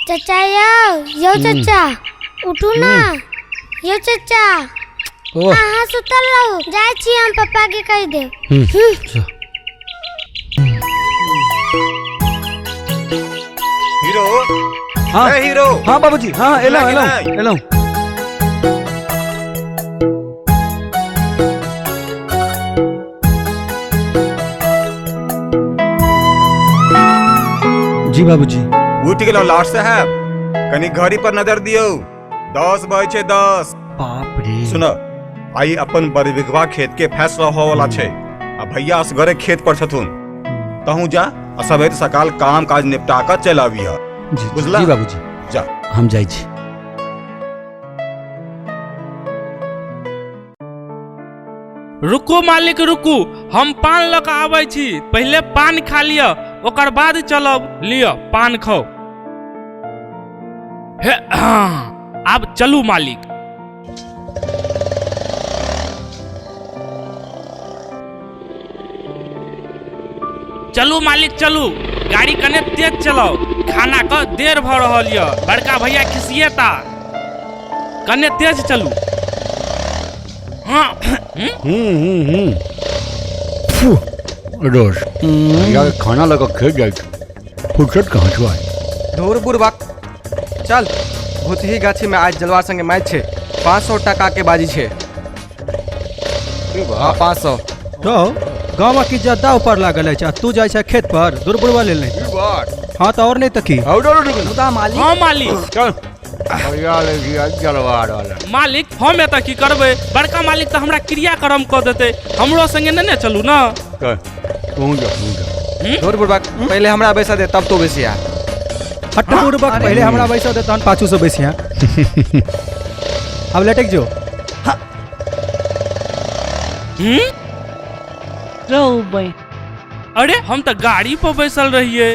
चाचा यौ यौ चाचा उठू ना यौ चाचा। अहाँ सुतल रहू, जाइ छी हम पप्पा के कहि देब। हीरो। हाँ। ए हीरो। हाँ बाबूजी, हाँ एलहुँ एलहुँ एलहुँ। जी बाबूजी। उठि गेलहुँ लाट साहब, कनी घड़ी पर नजर दियौ, 10 बजे छै 10। बाप रे। सुन, आइ अपन बड़बिघवा खेत के फैसला होय वाला छै आ भैया असगरे खेत पर छथुन, तहूँ जा आ सबेर सकाल काम काज निपटा कऽ चलि आबिह। बुझला? जी बाबूजी। जा। हम जाइ छी। रुकू मालिक रुकू, हम पान लऽ कऽ आबै छी, पहिले पान खा लिअ ओकर बाद चलब। लिअ पान खाउ। हे आब चलू मालिक। चलू मालिक चलू, गाड़ी कने तेज चलाओ, खाना के देर भऽ रहल यऽ, बड़का भैया खिसिएता, कने तेज चलू। हाँ। रोज भैया के खाना लगा खेत जाइ छी, फुर्सत कहाँ छौ आइ? धूर बुड़बक, चल भूतही गाछी में आज जलवार संगे मैच छै, 500 टका के बाजी छै। हाँ 500। तो गाँव की इज्जत दाव पर लागल अछि आ तू जाइ छै खेत पर दूर बुड़बा लेल नहीं। हाँ तो और नहीं तो की। हाँ मालिक। चल भैया ले जी आज जलवार वाला। मालिक हम एतऽ की करबै, बड़का मालिक तऽ हमरा क्रियाक्रम कऽ देतै, हमरो संगे नहि ने चलू ना। चल तू जा तू जा। दूर बुड़बक, पहिले हमरा बैसा दे तब तू बैसिया। हट बुड़बक, पहिले हमरा बैसा दे तहन पाछू से बैसिया। अब लटक जो। अरे हम तऽ गाड़ी पर बैसल रहिए,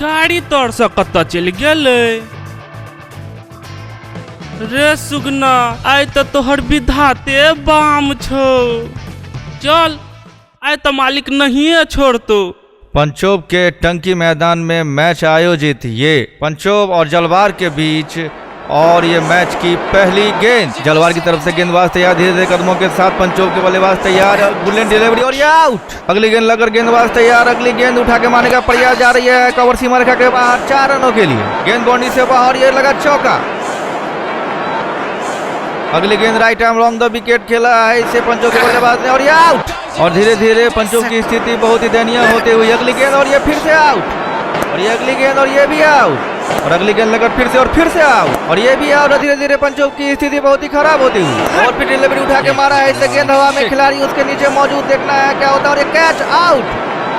गाड़ी तर से कतऽ चलि गेलै रे सुगना? आइ तऽ तोहर विधाते बाम छौ, चल आइ तऽ मालिक नहिए छोड़तौ। पंचोब के टंकी मैदान में मैच आयोजित, ये पंचोब और जलवार के बीच, और ये मैच की पहली गेंद जलवार की तरफ से गेंदबाज तैयार, धीरे धीरे कदमों के साथ पंचोब के बल्लेबाज तैयार, बुलेट डिलीवरी और ये आउट। अगली गेंद लगकर गेंदबाज तैयार, अगली गेंद उठा के मारने का प्रयास जा रही है, कवर सीमा रेखा के बाहर 4 रनों के लिए, गेंद बाउंड्री से बाहर, ये लगा चौका। अगली गेंद right arm long the wicket खेला है इसे पंचोब के बल्लेबाज ने और ये आउट। और धीरे धीरे पंचोब की स्थिति बहुत ही दयनीय होते हुई, अगली गेंद और ये फिर से आउट, और ये अगली गेंद और ये भी आउट, और अगली गेंद लगकर फिर से और फिर से आउट, और ये भी आउट। और धीरे धीरे पंचोब की स्थिति बहुत ही खराब होती हुई, और फिर डिलीवरी उठा के मारा है इसे, गेंद हवा में, खिलाड़ी उसके नीचे मौजूद, देखना है क्या होता है, और ये कैच आउट।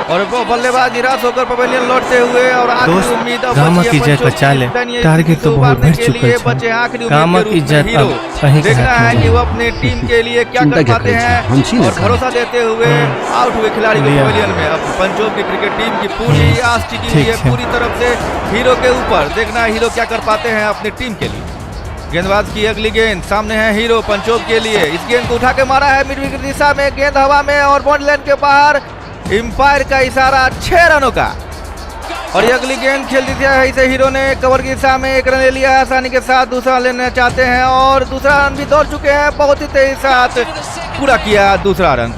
और वो बल्लेबाज निराश होकर पवेलियन लौटते हुए, और आखिरी उम्मीद अब गामक इज्जत बचा ले, टारगेट तो बहुत बढ़ चुका है, गामक इज्जत अब कहीं देखना है कि वो अपने टीम के लिए क्या कर पाते हैं, और भरोसा देते हुए आउट हुए खिलाड़ी को पवेलियन में। अब पंचोब की क्रिकेट टीम की पूरी आस टिकी हुई है पूरी तरफ से हीरो के ऊपर, देखना है हीरो क्या कर पाते हैं अपनी टीम के लिए। गेंदबाज की अगली गेंद सामने है हीरो पंचोब के लिए, इस गेंद को उठा के मारा है मिड विकेट दिशा में, गेंद हवा में और बाउंड्री लाइन के बाहर, एम्पायर का इशारा 6 रनों का। और ये अगली गेंद खेल दी है इसे हीरो ने, कवर की दिशा में 1 रन ले लिया आसानी के साथ, दूसरा लेना चाहते हैं और दूसरा रन भी दौड़ चुके हैं, बहुत ही तेजी साथ पूरा किया दूसरा रन।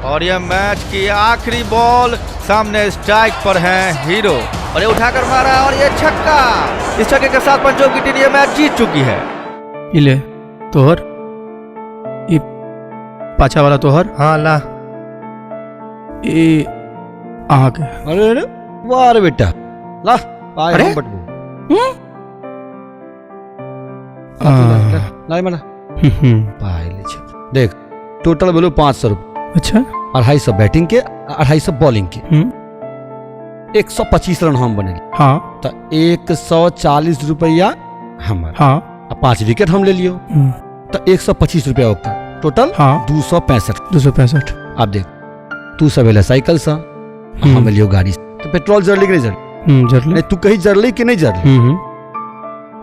और यह मैच की आखिरी बॉल, सामने स्ट्राइक पर है हीरो, और ये उठाकर मारा और ये छक्का। इस छक्के के साथ पंचोब की टीम ये मैच जीत चुकी है। इले तोहर ये पाछा वाला तोहर। हाँ ला ये आहाँ के। अरे अरे वाह रे बेटा, ला आए हम बटबू। ला मला पाए ले छे। देख टोटल बोलो 500 रुपये। अच्छा। 250 बैटिंग के, 250 बॉलिंग के, 125 रन हम बने। हाँ। तो 140 रुपया हमारा। हाँ। 5 विकेट हम ले लियो, तो 125 रुपया होगा टोटल। हाँ। 265। 265। अब देख तू सब एला साइकिल सा, हम लियो गाड़ी, तो पेट्रोल जरली कि नहीं जरली? जरली। नहीं तू कहीं जरली कि नहीं जरली?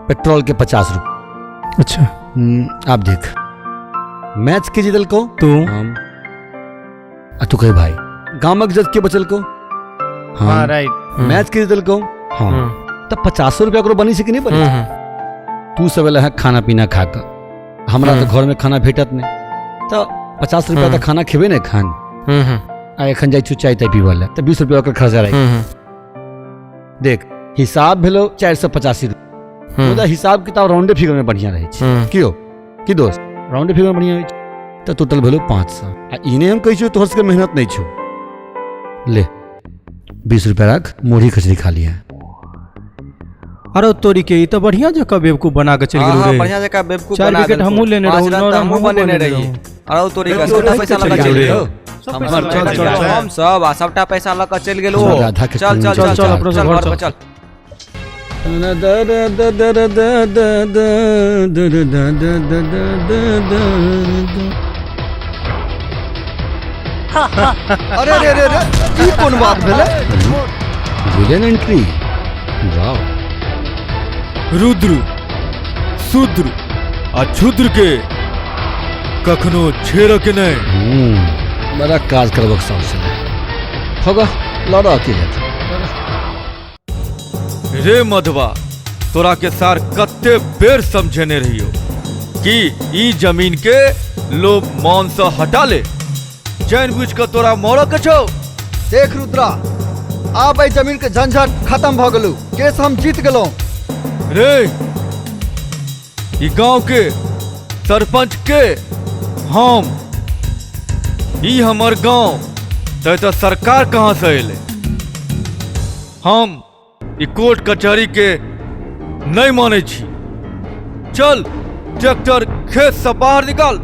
पेट्रोल के 50 रुपये। अच्छा। अब देख मैच के जीतल को तू, हम। आ तू कहे भाई गामक इज्जत के बचलको? हाँ राइट। मैच के जीतलको? हाँ। तब 50 रुपया करो बनी से कि नहीं बनी? तू सब एल है खाना पीना खा कर, हमरा तो घर में खाना भेटत नहीं, तो 50 रुपया तो खाना खेबे नहीं खान। आ एखन जाइ छु चाय ताय पीबऽ लए, तऽ 20 रुपया ओकर खर्चा रही। देख हिसाब भेलो 485 रुपया, मुदा हिसाब किताब राउंडे फिगर में बढ़िया रहै छै। क्यों की दोस्त राउंडे फिगर में बढ़िया होइ छै? तऽ टोटल भेलो 500। आ ई नहि हम कहै छियौ तोहर सबके मेहनत नहीं छौ, ले 20 रुपया राख, मुरही खचरी खा लिया। अरे तोरी के ई तो बढ़िया जगह बेवकूफ बना के चल गेल रे। बढ़िया जगह बेवकूफ बना बना 4 विकेट हमहू लेने रहू, 9 रन हमहू बनेने रही। अरे तोरी का सबटा पैसा लगा चल गेल, हम सब आ सबटा पैसा लगा चल गेल। ओ चल चल चल चल घर पर चल। अरे अरे अरे ई कोन बात भेलै? Villain entry, wow. रुद्र शूद्र आ क्षुद्र के कखनो छेड़ के नहीं। बड़ा काज करबक साहस होगा, लड़ा के रे मधुबा, तोरा के सार कत्ते बेर समझेने रहियो कि ई जमीन के लोभ मान से हटा ले, चैन बुझ के तोरा मरऽ के छौ। देख रुद्रा, आब एहि जमीन के झंझट खत्म भ गेलौ, केस हम जीत गेलौं। रे ई गांव के सरपंच के हम, ई हमर गांव, तो सरकार कहाँ से अयलै? हम ई कोर्ट कचहरी के नहीं मानै छी। चल ट्रैक्टर खेत से बाहर निकाल,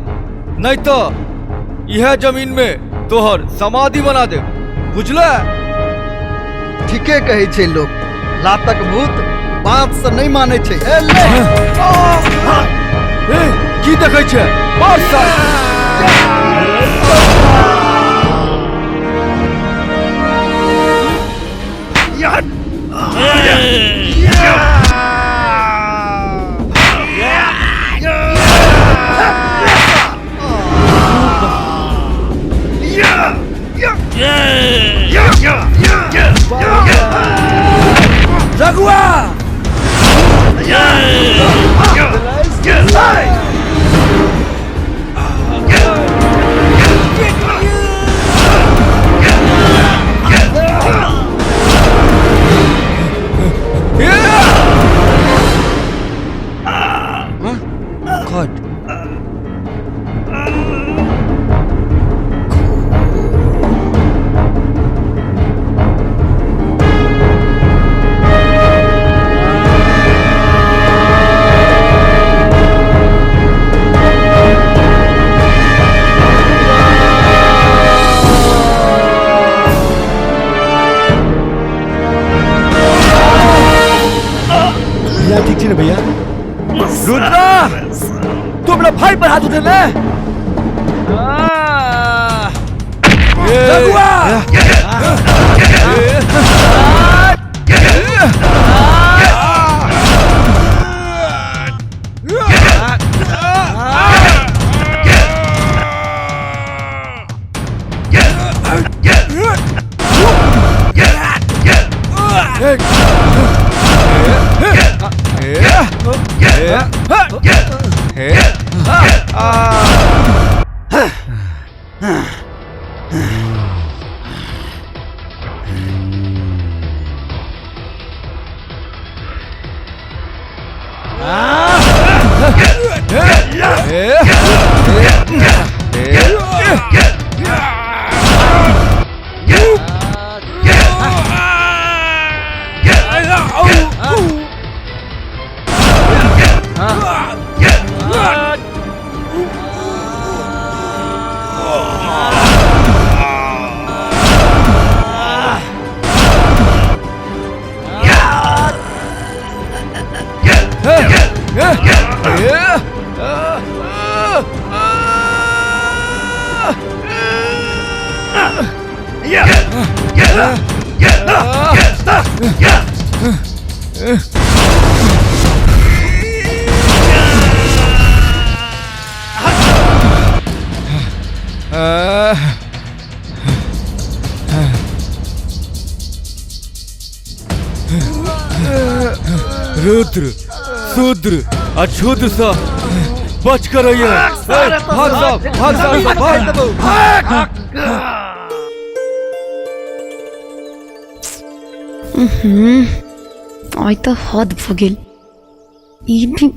नहीं तो यह जमीन में तोहर समाधि बना दे, बुझले? ठीके कहै छै लोग, लातक भूत बात से नहीं मानै छै। ए ले ए की देखै छै? मार सार। रघुआ गॉड। ठीक छै ने भैया? रुद्रा, तू अपना भाई पर हाथ उठेले? रघुआ रुद्र, शूद्र आ क्षुद्र सँ बच कर रहिए। भाग सब, भाग सब, भाग। आइ तऽ हद भऽ गेल। ई भी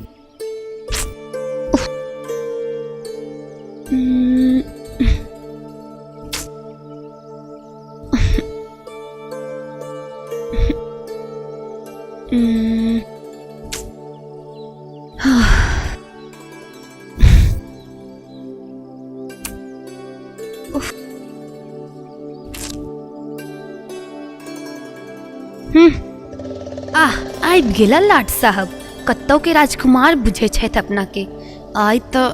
आह, आबि गेला लाट साहब। कतौ के राजकुमार बुझे छथि अपना के। आइ तऽ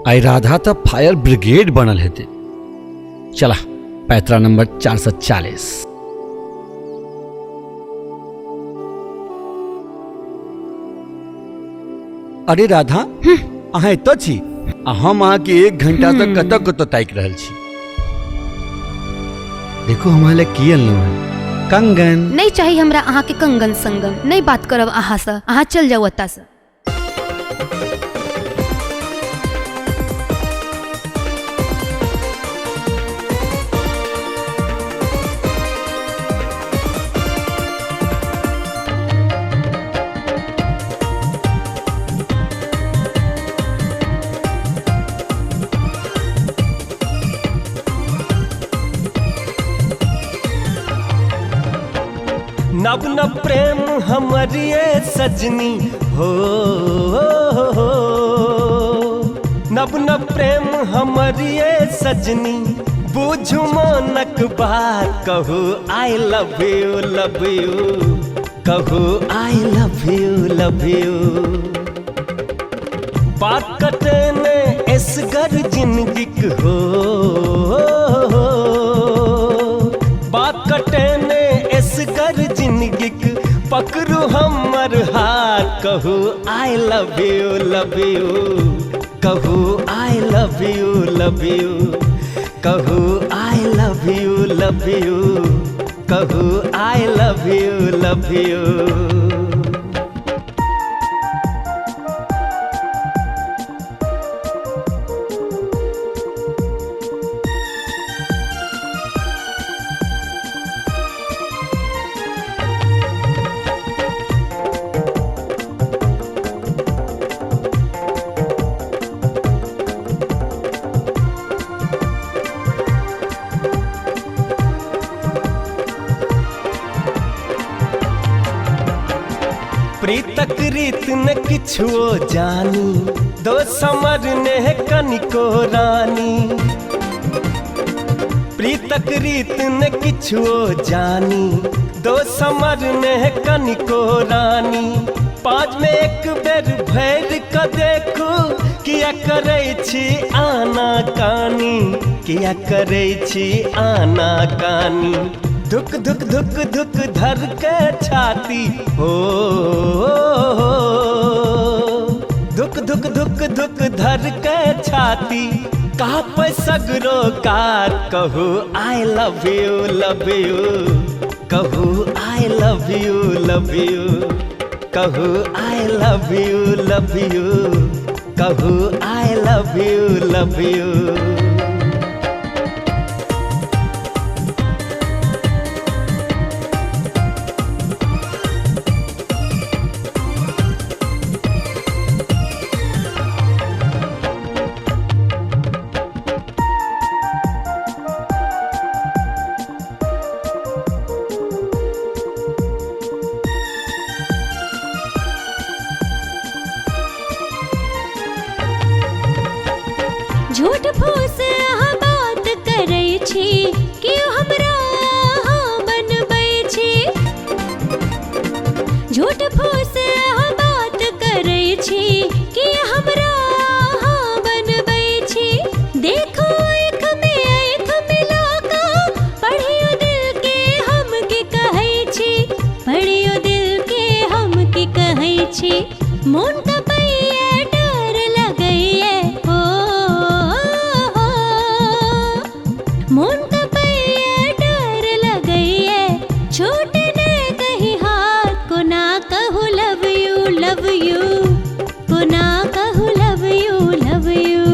आई राधा तो फायर ब्रिगेड बनल हेते। चला पैतरा नंबर 440। अरे राधा, अहाँ एतऽ छी आ हम अहाँके 1 घंटा तक कतऽ कतऽ ताकि रहल छी। देखो हमारे लिए की अनलहुँ है, कंगन। नहीं चाहिए हमरा अहाँ के कंगन संगन। नहीं बात करब अहाँ से, अहाँ चल जाओ अतः से। नव नव प्रेम हमारी सजनी हो, हो, नव नव प्रेम हमारी सजनी, बुझू मोनक बात कहू I love you love you, कहू I love you love you. बात कटे ने एसगर जिंदगी हो, बात कटे ने एसगर जिंदगी, पकड़ू हमर हाथ कहू I love you love you, कहू I love you love you, कहू I love you love you, कहू I love you love you. प्रीतक रीत न किछुओ जानी, दो समर ने कनिको रानी। प्रीतक रीत न किछुओ जानी, दो समर ने कनिको रानी। पाँच में एक बेर भर क देखू, किया करै छी आना कानी, किया करै छी आना कानी। धुक धुक धुक धुक धर के छाती हो, धुक धुक धुक धुक धर के छाती, काँपे सगरो कार कहू I love you love you, कहू I love you love you, कहू I love you love you, कहू I love you love you. झूठ फूस मोन कपैये डर लगैये हो, हो। मोन कपैये डर लगैये, छूट ने कही हाथ को ना कहू लव you love you, को ना कहू लव you love you,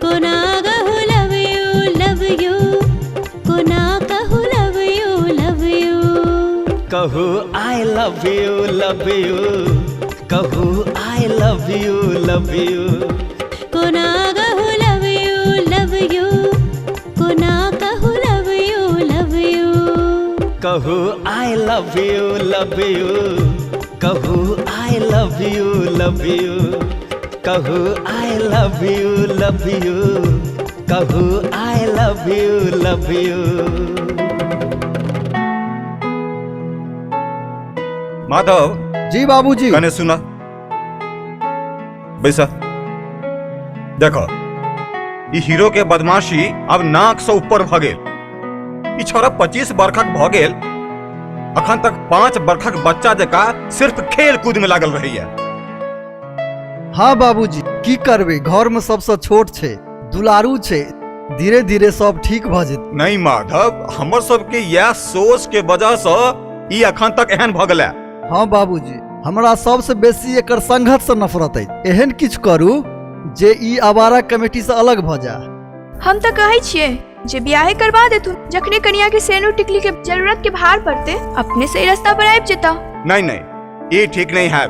को ना कहू लव you love you, को ना कहू लव you love you. कहू I love you love you, कहू I love you love you, को ना कहू लव you love you, को ना कहू लव you love you. कहू I love you love you, कहू I love you love you, कहू I love you love you, कहू I love you love you. Madhav ji बाबूजी। कने सुना बैसा। देखो ई हीरो के बदमाशी अब नाक से ऊपर भ गेल। ई छोरा 25 बरखक भ गेल, अखन तक 5 बरखक बच्चा जका सिर्फ खेल कूद में लागल रहैया। हाँ बाबूजी, की करबै, घर में सबसे छोट छै, दुलारू छै, धीरे धीरे सब ठीक भ जेतै। नहीं माधव, हमर सबके यह सोच के वजह से ई अखन तक एहन भ गेलै। हाँ बाबूजी, हमरा सबसे बेसी एकर संघर्ष से नफरत अछि। एहन किछु करू जे ई आवारा कमेटी से अलग भ जाए। हम तऽ कहै छियै जे बियाहे करवा देथुन, जखने कनिया के सेनू टिकली के जरूरत के भार पड़ते अपने सही रास्ता पर आबि जेता। नहीं नहीं, ये ठीक नहीं है।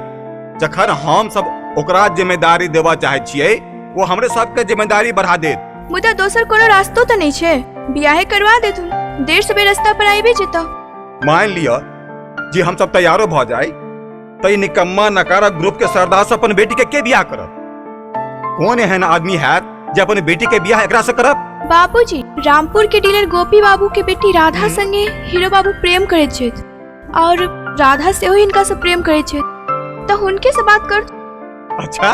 जखन हम सब ओकरा जिम्मेदारी देवा चाहे छियै, वो हमरे सबके जिम्मेदारी बढ़ा देत। मुदा दोसर कोनो रास्तो तऽ नहीं छै, बियाहे करवा देथुन, देर सबेर रास्ता पर आबि जेता। मान लिअ जे हम सब तैयारो भ जाए त ई निकम्मा नकारा ग्रुप के सरदार से अपन बेटी के बियाह करब? कौन एहन आदमी हैत जे अपन बेटी के बियाह एकरा से करब? बाबूजी, रामपुर के डीलर गोपी बाबू के बेटी राधा संगे हीरो बाबू प्रेम करैत छथि और राधा सेहो हिनका से प्रेम करैत छथि, तऽ हुनके से बात कर। अच्छा,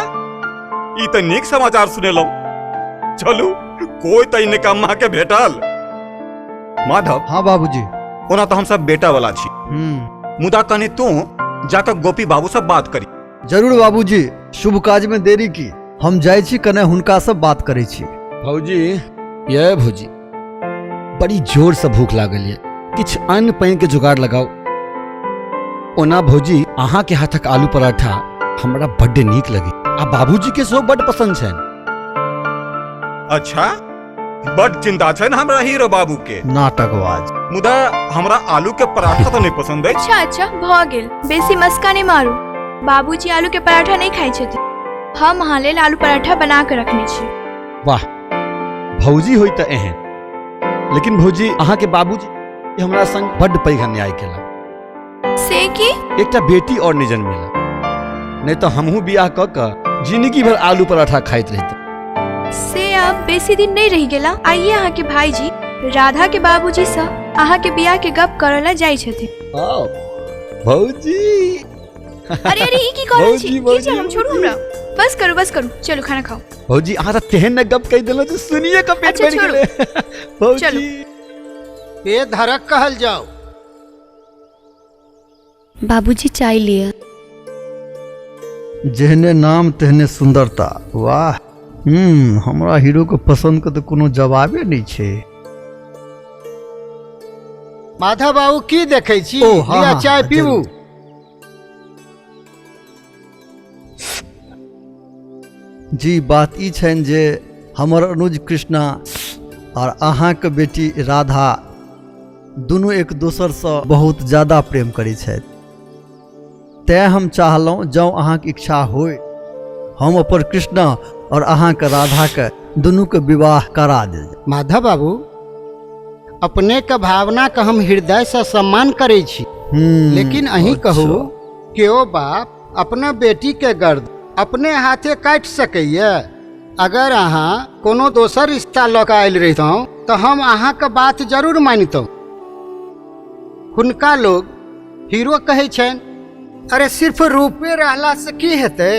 ई तऽ नीक समाचार सुनेलहुँ। चलू, कोई तऽ ई निकम्मा के भेटल। माधव। हाँ बाबूजी। ओना तऽ हम सब बेटा वाला छी, मुदा कनि तू जाकर गोपी बाबू से बात करी। जरूर बाबूजी, शुभ काज में देरी की, हम जाइ छी कने हुनका से बात करै छी। भौजी, ये भौजी, बड़ी जोर से भूख लागल ये, किछु अन्न पानि के जुगाड़ लगाओ। ओना भौजी, अहाँ के हाथक आलू पराठा हमरा बड्ड नीक लगी आ बाबूजी के सेहो बड्ड पसंद छनि। अच्छा, बड्ड चिंता छनि हमरा हीरो बाबू के। नाटकबाज। मुदा हमरा आलू के पराठा तो नहीं पसंद अछि। अच्छा अच्छा, भ गेल, बेसी मस्का नहीं मारू। बाबूजी आलू के पराठा नहीं खाइ छथिन, हम अहाँ लेल आलू पराठा बना के रखने छी। वाह भौजी, होई तऽ एहन, लेकिन भौजी अहाँ के बाबूजी हमरा संग बड्ड पैघ अन्याय केला। से की? एकटा बेटी और नहीं जन्मेला, नहीं तो हमहूँ बियाह कऽ कऽ जिंदगी भर आलू पराठा खाइत रहितहुँ। से अब बेसी दिन नहीं रहि गेला। आइए अहाँ के भाईजी राधा के बाबूजी से अहाँ के बियाह के गप करऽ ला जाइ छथिन। भौजी, अरे अरे, ई की कर रहल छी? की छै, हम छोड़ू हमरा, बस करू बस करू, चलू खाना खाओ। भौजी, अहाँ तऽ तेहन ने गप कहि देलहुँ जे सुनिए कऽ पेट भरि गेलै। भौजी, पे धरक कहल जाओ। बाबूजी चाय लिअ। जेहने नाम तेहने सुंदरता, वाह। हमरा हीरो के पसंद के तो कोनो जवाबे नहीं छै। माधव बाबू की देखै छी? लिअ चाय पीबू। जी, बात ई छनि जे हमर अनुज कृष्णा और अहाँके बेटी राधा दुनू एक दोसरसँ बहुत ज़्यादा प्रेम करै छथि, तैँ हम चाहलहुँ जँ अहाँके इच्छा होय हम अपन कृष्णा और अहाँके राधाके दुनूके विवाह करा देल। माधव बाबू, अपने के भावना के हम हृदय से सम्मान करै छी, लेकिन अहीं कहू केओ बाप अपना बेटी के गर्द अपने हाथे काटि सकैया? अगर अहाँ कोनो दोसर रिश्ता लऽ कऽ आयल रहितहुँ तऽ हम अहाँके बात जरूर मानितहुँ। हुनका लोग हीरो कहै छनि, अरे सिर्फ रूपे रहला से की हेतै?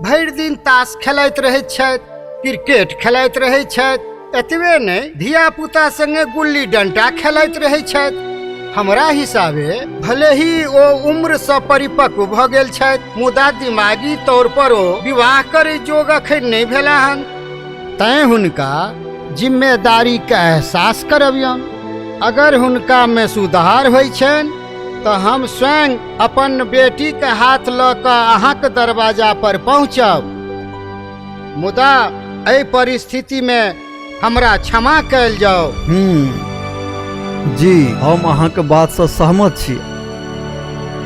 भरि दिन ताश खेलाइत रहैत छथि, क्रिकेट खेलाइत रहैत छथि, एतबे नहि धिया पुता संगे गुल्ली डंटा खेलाइत रहैत छथि। हमरा हिसाबे भले ही ओ उम्र सँ परिपक्व भऽ गेल छथि, मुदा दिमागी तौर पर ओ विवाह करै जोग अखन नहि भेला हन। तैं हुनका जिम्मेदारी के एहसास करबियन। अगर हुनका में सुधार होइ छनि तऽ हम स्वयं अपन बेटी के हाथ लऽ कऽ अहाँके दरवाजा पर पहुँचब। मुदा एहि परिस्थिति में हमरा क्षमा कयल जाओ। जी, हम अहाँके बातसँ सहमत छी।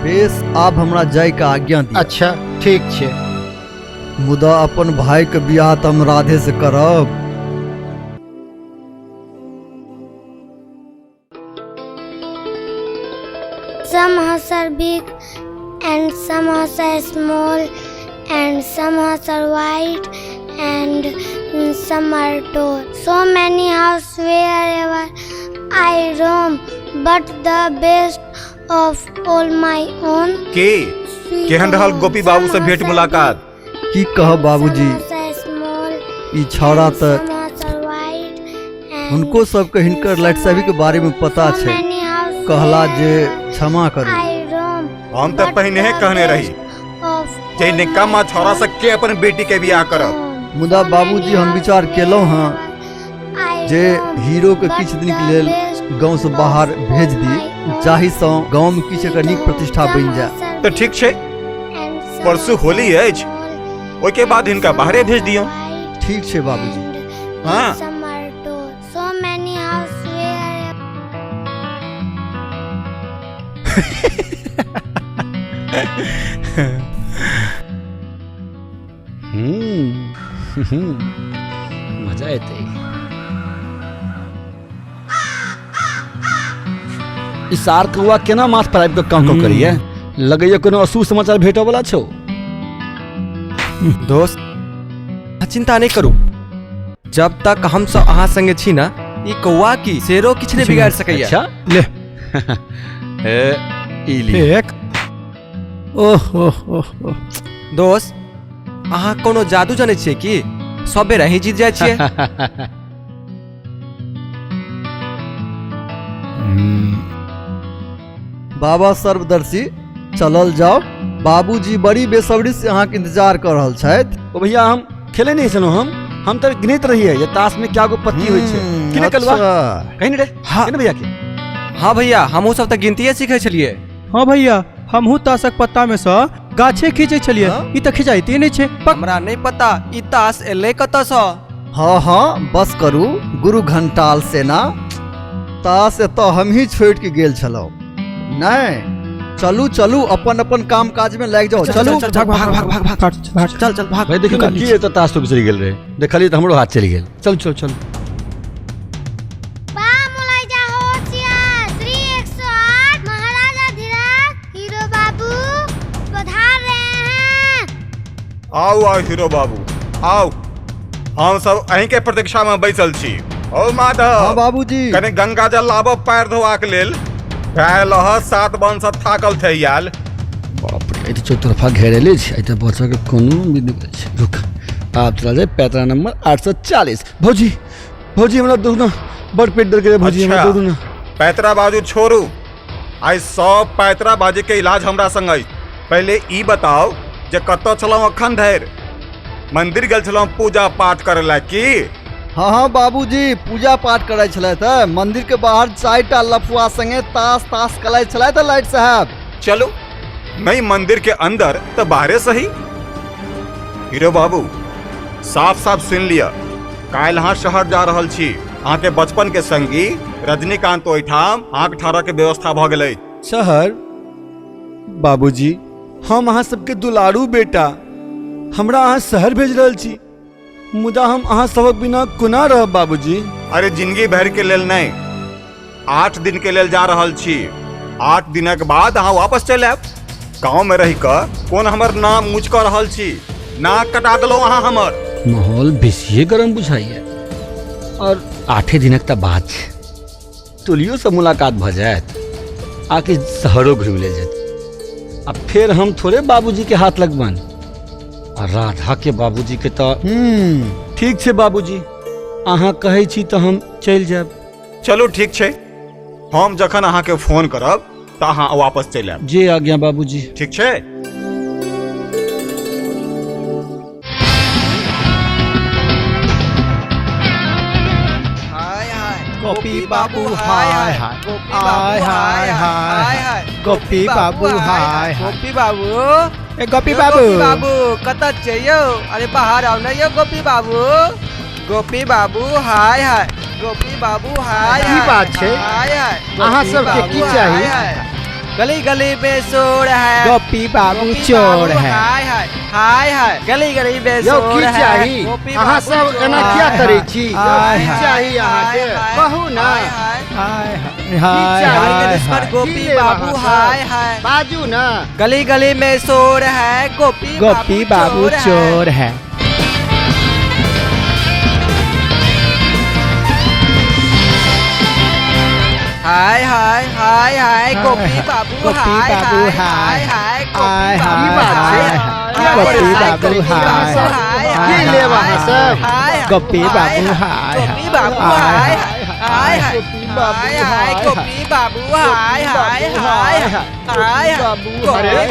बेस, आब हमरा जायके आज्ञा दिअ। अच्छा, ठीक छै। मुदा अपन भाईके बियाह तऽ हम राधे से करब। Some house are big and some house are small and some house are white and some are tall. So many house wherever I roam, but the best of all my own. के केहन रहल गोपी बाबू से भेंट मुलाकात? की कहब बाबूजी, ई छौड़ा तऽ हुनको सबके हिनकर लाइट साहबी के बारे में पता छै, कहला जे क्षमा करू। हम तऽ पहिने कहने रही जे निकम्मा छौड़ा से के अपन बेटी के बियाह करब। मुदा बाबूजी हम विचार केलहुँ हँ जे हीरो के किछु दिन के लेल गाँव से बाहर भेज दी, जाहि सँ गाँव में किछु एकर नीक प्रतिष्ठा बनि जाय। तऽ ठीक छै, परसू होली अछि, ओहिके बाद हिनका बाहरे भेज दियौ। ठीक छै बाबूजी। हाँ। मजा एतै। ई सार कौआ केना माथ पर आबि कऽ काँव काँव करैया, लगैया कोनो अशुभ समाचार भेटऽ वाला छौ। दोस्त चिंता नहीं करू, जब तक हम सब अहाँ संगे छी ना, ई कौआ की शेरो किछु नहीं बिगाड़ सकैया। अच्छा ले ई ले एक। ओह ओह ओह ओह। दोस्त अहाँ कोनो जादू जनै छियै की सब बेर अहीं जीत जाइ छियै? बाबा सर्वदर्शी, चलल जाओ, बाबूजी बड़ी बेसब्री से अहाँके इंतजार कर रहल छथि। ओ भैया हम खेले नहीं छलहुँ, हम तऽ गिनैत रहियै जे ताश में क्या गो पत्ती होइ छै। कि ने कलुआ? कहीं ने रे। हाँ ने भैया के? हाँ भैया, हमहूँ सब तऽ गिनतिये सीखै छलियै। हाँ भैया, हमहूँ ताशक पत्ता में सँ गाछे खींचै छलियै, ई तऽ खिंचाइते नहि छै। हमरा नहीं पता ई ताश एलै कतऽ सँ। हाँ हाँ बस करू गुरु घंटाल सेना, ताश एतऽ हमही छोड़ि के गेल छलहुँ। नहीं चलू चलू अपन अपन काम काज में लागि जाओ। चलू भाग भाग भाग भाग भाग, चल चल भाग। भाई देखियो ना की एतऽ ताश तो बिसरि गेल रहे, देखलियै तऽ हमरो हाथ चलि गेल। चल चल चल। श्री 108 महाराजा धीराज हीरो बाबू पधार रहे हैं। आओ आओ हीरो बाबू आओ, हम सब अहीं के प्रतीक्षा में बैसल छी। ओ माधव। हाँ बाबूजी। कने गंगा जल लाबो पैर धोआ के लेल। सात बन से थाकल थे याल। बाप रे, ई तऽ चौतरफा घेरेले छै, एतऽ बचऽ के कोनो उम्मीद नहि छै। रुक, आब चला जाए पैतरा नंबर 840। भौजी भौजी हमरा दू ना, बड़ पेट दर्द करे भौजी, हमरा दू ना। पैतरा बाजू छोड़ू, आइ सब पैतरा बाजी के इलाज हमरा संग अछि। पहले ई बताओ जे कतऽ छलहुँ अखन धरि? मंदिर गेल छलहुँ पूजा पाठ करे ला की? हाँ हाँ बाबूजी, पूजा पाठ करै छलथि, मंदिर के बाहर 4टा लफुआ संगे ताश ताश कलै छलथि लाइट साहब। चलू नहीं मंदिर के अंदर तो बाहरे सही। हीरो बाबू साफ साफ सुन लिया, काल्हि अहाँ शहर जा रहल छी, अहाँ के बचपन के संगी रजनीकांत ओहिठाम अहाँके ठहरऽ के व्यवस्था भऽ गेलै। शहर? बाबूजी हम अहाँ सबके दुलारू बेटा, हमरा अहाँ शहर भेज रहल छी, मुदा हम अहाँ सबक बिना कोना रहब बाबूजी? अरे जिंदगी भर के लेल नहीं, 8 दिन के लेल जा रहल छी, 8 दिनक बाद अहाँ वापस चलि आयब। गाँव में रही कऽ कोन हमर नाम ऊँच कऽ रहल छी, नाक कटा देलहुँ अहाँ हमर। माहौल बेसिए गरम बुझाइए, और 8 दिनक तऽ बात छै, टोलियो से मुलाकात भऽ जायत, आकि शहरो घुमि ले जायत, आ फेर हम थोड़े बाबूजी के हाथ लगबनि, आ राधा के बाबूजी के तऽ ठीक छै बाबूजी, अहाँ कहै छी तऽ हम चलि जायब। चलू ठीक छै, हम जखन अहाँके फोन करब तऽ अहाँ वापस चलि आयब। जे आज्ञा बाबूजी। ठीक छै। गोपी बाबू हाय हाय हाय हाय हाय गोपी बाबू हाय। गोपी बाबू, ए गोपी बाबू, गोपी बाबू कतऽ छियै यौ? अरे बाहर आउ ने यौ गोपी बाबू। गोपी बाबू हाय हाय, गोपी बाबू हाय। की बात छै? हाय हाय, अहाँ सबके की चाही? गली गली में शोर है, गोपी बाबू चोर है। हाय हाय हाय हाय, गली गली में यौ शोर की है। चाही? अहाँ सब एना किया करै छी? की चाही अहाँके? कहू ना। हाय हाय गोपी बाबू हाय हाय, बाजू ना। गली गली में शोर है, गोपी गोपी बाबू चोर है। हाय हाय हाय हाय गोपी बाबू हाय हाय हाय हाय गोपी बाबू हाय की लेब अहाँ सब? गोपी बाबू हाय, गोपी बाबू हाय हाय हाय हाय गोपी बाबू हाय हाय हाय हाय गोपी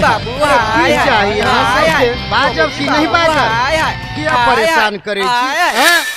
बाबू हाय। की चाही अहाँ सबके? बाजब की नहीं बाजब? किया परेशान करै छी?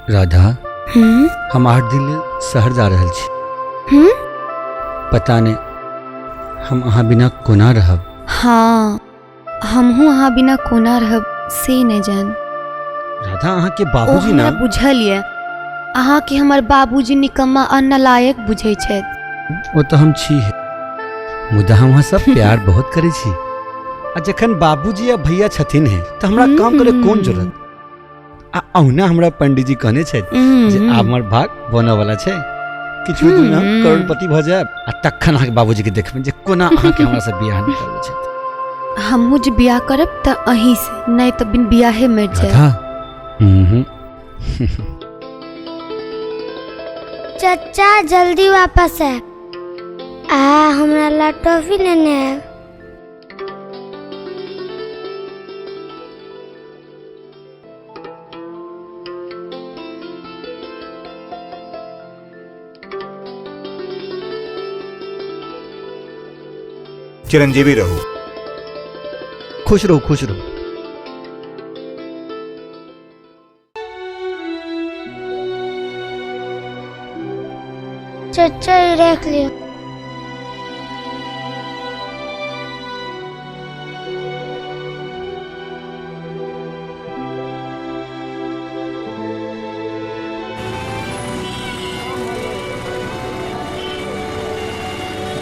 राधा, हम 8 दिन लेल शहर जा रहल छी। पता नहीं हम अहाँ बिना कोना रहब। हाँ, हमहूँ अहाँ बिना कोना रहब से नहीं जान। राधा, अहाँ के बाबूजी ना बुझल ये अहाँ के हमर बाबूजी निकम्मा आ नालायक बुझै छथि। ओ तो हम छी, मुदा हम अहाँ सब प्यार बहुत करै छी। आ जखन बाबूजी आ भैया छथिन हे तऽ हमरा काम करे कोन जरूरत। आ अहुना हमरा पंडीजी कहने छथि जे आब हमर भाग बनऽ वाला छै, किछु दिन हम करोड़पति भऽ जायब आ तखन अहाँके बाबूजी के देखबै जे कोना अहाँके हमरा से बियाह नहि करबै छथि। हमहूँ जे बियाह करब तऽ अहीं से, नहीं तऽ बिन बियाहे मरि जायब। चचा जल्दी वापस आयब आ हमरा ला टॉफी लेने आयब। चिरंजीवी रहो, खुश रहो, खुश रहो। चचा ये रख लियो।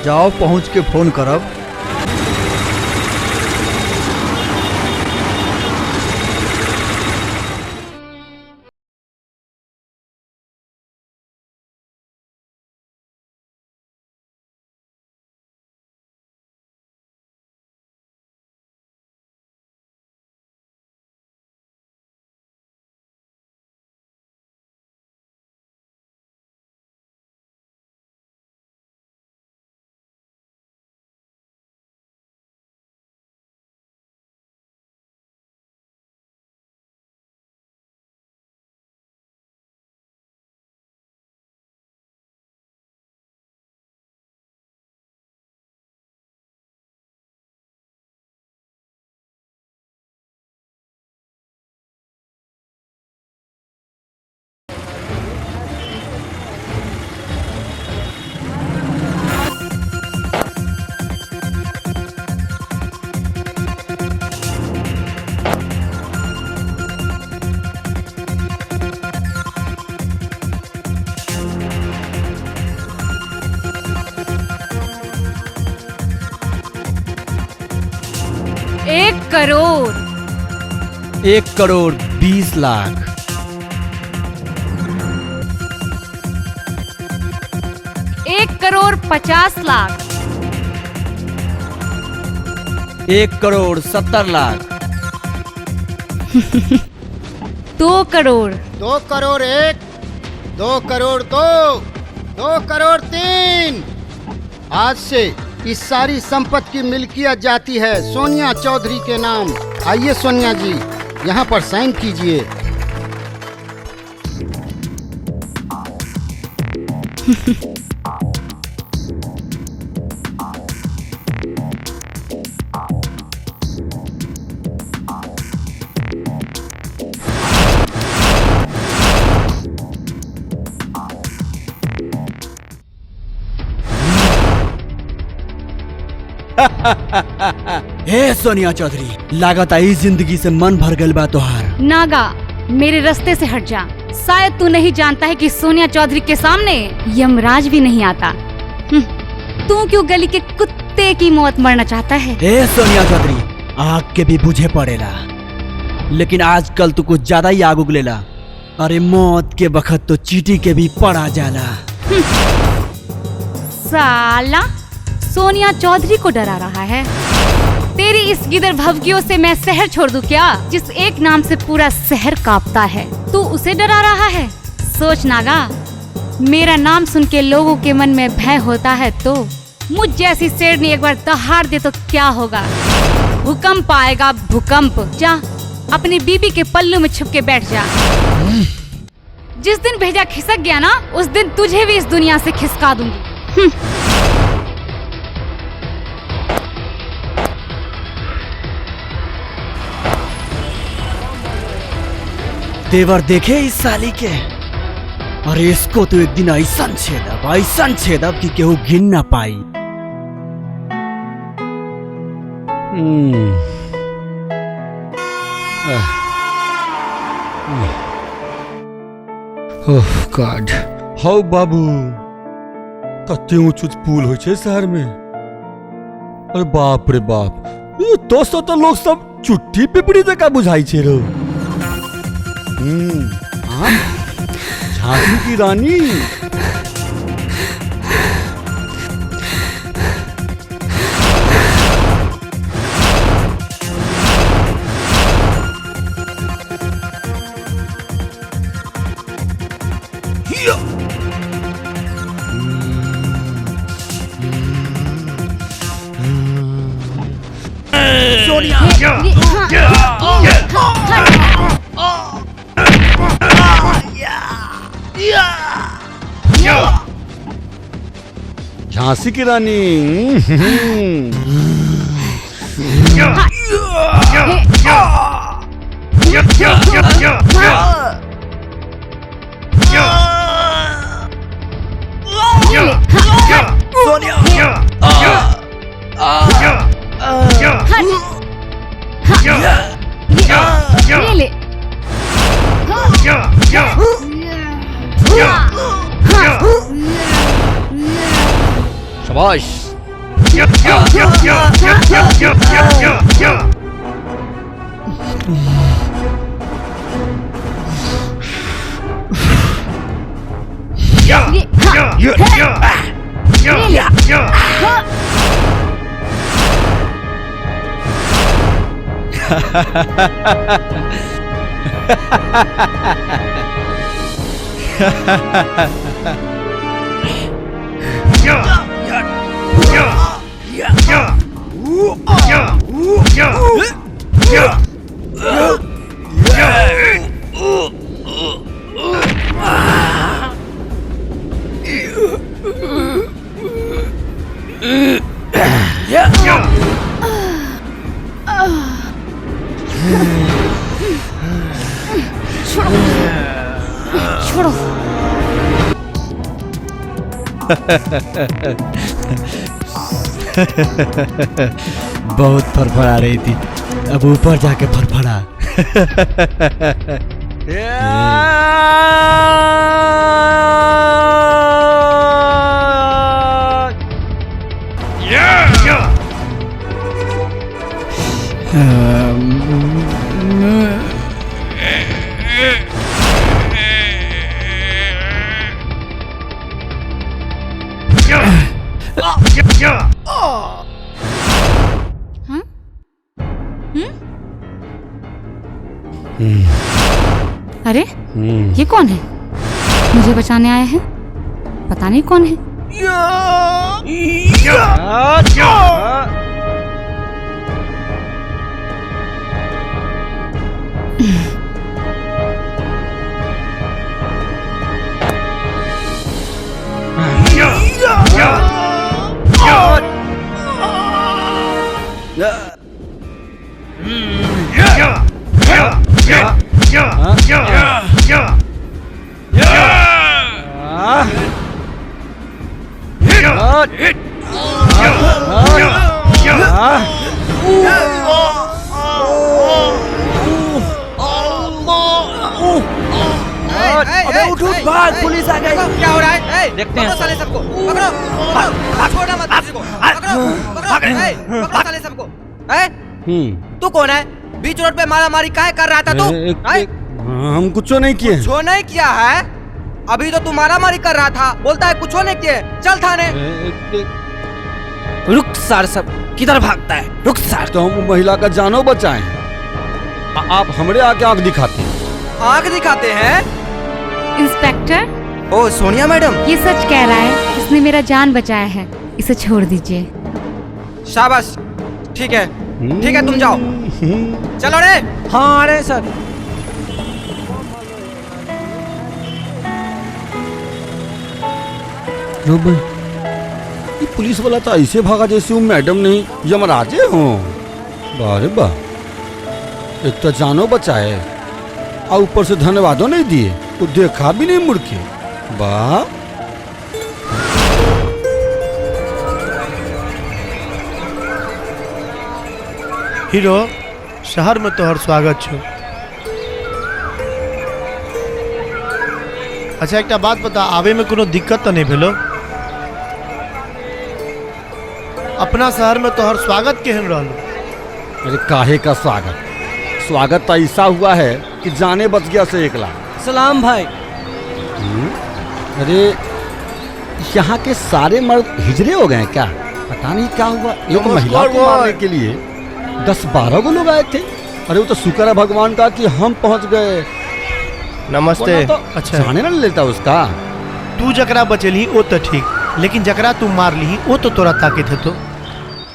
जाओ पहुंच के फोन करब। 1 करोड़ 1 करोड़ 20 लाख 1 करोड़ 50 लाख 1 करोड़ 70 लाख 2 करोड़ 2 करोड़ 1 2 करोड़ 2 2 करोड़ 3। आज से इस सारी संपत्ति की मिल्कियत जाती है सोनिया चौधरी के नाम। आइए सोनिया जी, यहाँ पर साइन कीजिए। हे सोनिया चौधरी, लागत आई जिंदगी से मन भर गल बा तोहार। नागा, मेरे रास्ते से हट जा। शायद तू नहीं जानता है कि सोनिया चौधरी के सामने यमराज भी नहीं आता। तू क्यों गली के कुत्ते की मौत मरना चाहता है? हे सोनिया चौधरी, आग के भी बुझे पड़ेला, लेकिन आजकल तू कुछ ज्यादा ही आग उगलेला। अरे मौत के बखत तो चीटी के भी पड़ा जाला। साला सोनिया चौधरी को डरा रहा है। तेरी इस गिदर भवकियों से मैं शहर छोड़ दूं क्या? जिस एक नाम से पूरा शहर कांपता है, तू उसे डरा रहा है? सोच नागा, मेरा नाम सुन के लोगों के मन में भय होता है, तो मुझ जैसी शेरनी एक बार दहाड़ दे तो क्या होगा? भूकंप आएगा, भूकंप। जा अपनी बीबी के पल्लू में छुप के बैठ जा। जिस दिन भेजा खिसक गया ना, उस दिन तुझे भी इस दुनिया से खिसका दूंगी। देवर देखे इस साली के, अरे इसको तो एक दिन ऐसा छेदब कि केहू गिन ना पाई। ओह गॉड, how बाबू, कते ऊंच ऊंच पुल होइ छै शहर में। अरे बाप रे बाप, ये एतो से तो लोग सब चुट्टी पिपड़ी जका बुझाई छे रो। हाँ? झांसी की रानी। झांसी की रानी। ये ले। शाबाश। छोड़ो छोड़ो। बहुत फड़फड़ा रही थी, अब ऊपर जाके फड़फड़ा। अरे ये कौन है? मुझे बचाने आया है, पता नहीं कौन है। अबे उठ उठ भाग, पुलिस आ गई। क्या हो रहा है? देखते हैं साले सबको, पकड़ो, छोड़ना मत किसी को, पकड़ो पकड़ो साले सबको। तू कौन है? बीच रोड पे मारा मारी काहे कर रहा था तू? हम कुछ नहीं किए। कुछ नहीं किया है? अभी तो तू मारा मारी कर रहा था, बोलता है कुछ नहीं किए। चल थाने। रुक सार, सब किधर भागता है? रुक सार। तो हम महिला का जानो बचाएं, आप हमरे आके आंख दिखाते हैं। आंख दिखाते हैं? इंस्पेक्टर। ओ सोनिया मैडम, ये सच कह रहा है, इसने मेरा जान बचाया है, इसे छोड़ दीजिए। शाबाश, ठीक है ठीक है, तुम जाओ। चलो रे। हाँ अरे सर। ये पुलिस वाला तो ऐसे भागा जैसे वो मैडम नहीं यमराजे हो। अरे बा, एक तो जानो बचाए और ऊपर से धन्यवादों नहीं दिए, वो देखा भी नहीं मुड़ के। वाह। हीरो, शहर में तोहर स्वागत छो। अच्छा एक बात बता, आवे में कोनो दिक्कत तो नहीं भेलो? अपना शहर में तोहर स्वागत केहन रहलो? अरे काहे का स्वागत? स्वागत तो ऐसा हुआ है कि जाने बच गया से 1 लाख। सलाम भाई। अरे यहाँ के सारे मर्द हिजड़े हो गए हैं क्या? पता नहीं क्या हुआ। एक महिला को मारने के लिए 10-12 को लोग आए थे। अरे वो तो शुक्र है भगवान का कि हम पहुँच गए। नमस्ते। तो अच्छा जाने ना लेता उसका। तू जकरा बचेली ओ तो ठीक, लेकिन जकरा तू मार ली वो तो तोरा ताकत है तो।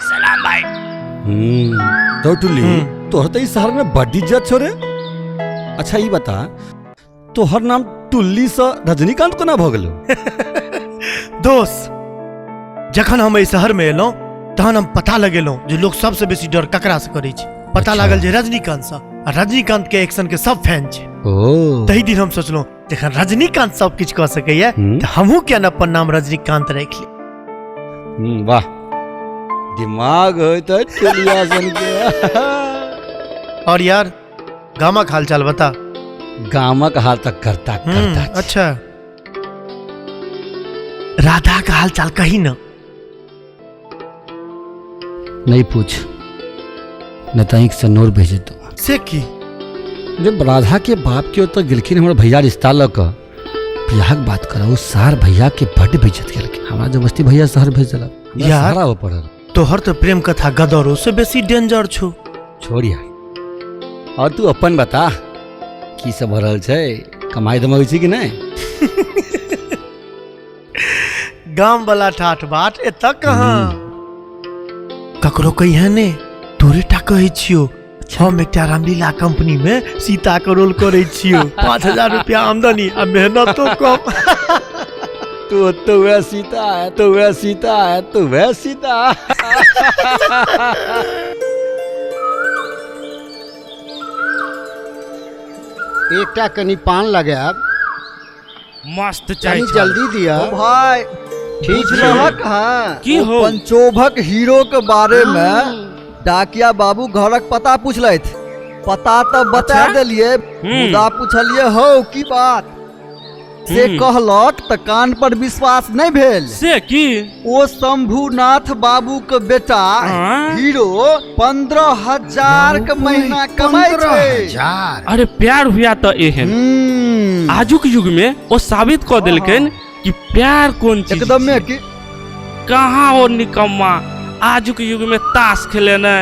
सलाम भाई। तो टुल्ली तोहर तो इस शहर में बड़ी इज्जत छो रे। अच्छा ये बता, तोहर नाम टुल्ली से रजनीकांत कोना भ गेलो? दोस्त, जखन हम एहि शहर में एलहुँ तहन हम पता लगेलहुँ जे लोग सबसे बेसी डर ककरा से करै छै। पता लागल जे रजनीकांत से, आ रजनीकांत के एक्शन के सब फैन छै। तही दिन हम सोचलहुँ जखन रजनीकांत सब किछु कऽ सकैया तऽ हमहूँ किया न अपन नाम रजनीकांत राखि ली। वाह, दिमाग होय तऽ टुलिया सन के। और यार गामक हालचाल बता। गामक हाल तक करता करता। अच्छा राधा का हालचाल कही ना। नहीं पूछ, न तक से नोर भेजे तो से की। जब राधा के बाप के ओतऽ गेलखिन हमर भैया रिश्ता लऽ कऽ बियाहक बात करऽ, सार भैया के बड्ड बेइज्जत केलखिन। हमरा जबरदस्ती भैया शहर भेज देलक। यार सहारा पड़ल। तोहर तो प्रेम कथा गदरो से बेसी डेंजर छो। छोड़ यार, और तू अपन बता की सब भऽ रहल छै? कमाई धमाई छै कि नहि? गाम वाला ठाठ बाट एतऽ कहाँ। ककरो कहिहे ने, तोरे टा कहै छियौ। हम एकटा रामलीला कंपनी में सीता के रोल करै छियौ। 5000 रुपया आमदनी आ मेहनतो कम। तू तो वह सीता है, तो वह सीता है, तो वह सीता। एकटा कनी पान लगायब। मस्त चाय जल्दी दिया भाई। ठीक रहक। हाँ की हो? पंचोभक हीरो के बारे में डाकिया बाबू घरक पता पूछलथि। पता तो बता देलिए, मुदा पूछलिए हो की बात से कहलक त कान पर विश्वास नहीं भेल। से की? ओ शंभुनाथ बाबू के बेटा हीरो 15,000 के महीना कमाई छै। अरे प्यार हुआ तो एहन आजुक युग में ओ साबित क देलकन कि प्यार कौन चीज एकदम में कि कहाँ ओ निकम्मा आजुक युग में ताश खेलेने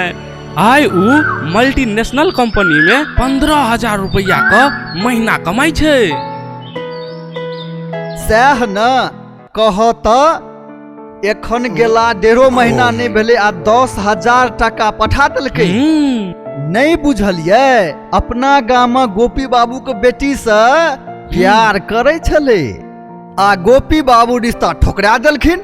आइ उ मल्टीनेशनल कंपनी में 15,000 रुपया का महीना कमाई छै। सएह न कह त एखन गेला 1.5 महीना नहीं भेलै आ 10,000 टका पठा देलकै। नहीं बुझलियै, अपना गाम गोपी बाबू के बेटी से प्यार करै छलै आ गोपी बाबू रिश्ता ठोकरा देलखिन।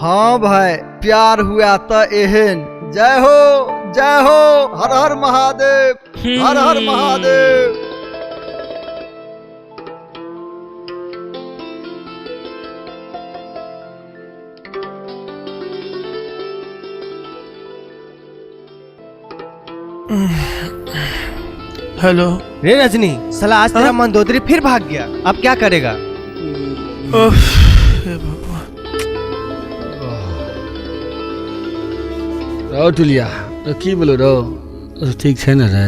हाँ भाई, प्यार हुआ त एहन। जय हो जय हो, हर हर महादेव, हर हर महादेव। हेलो रे रजनी, साला आज तेरा मंदोदरी फिर भाग गया, अब क्या करेगा? रो टुलिया तो की बोलो रो, ठीक छै ने रे?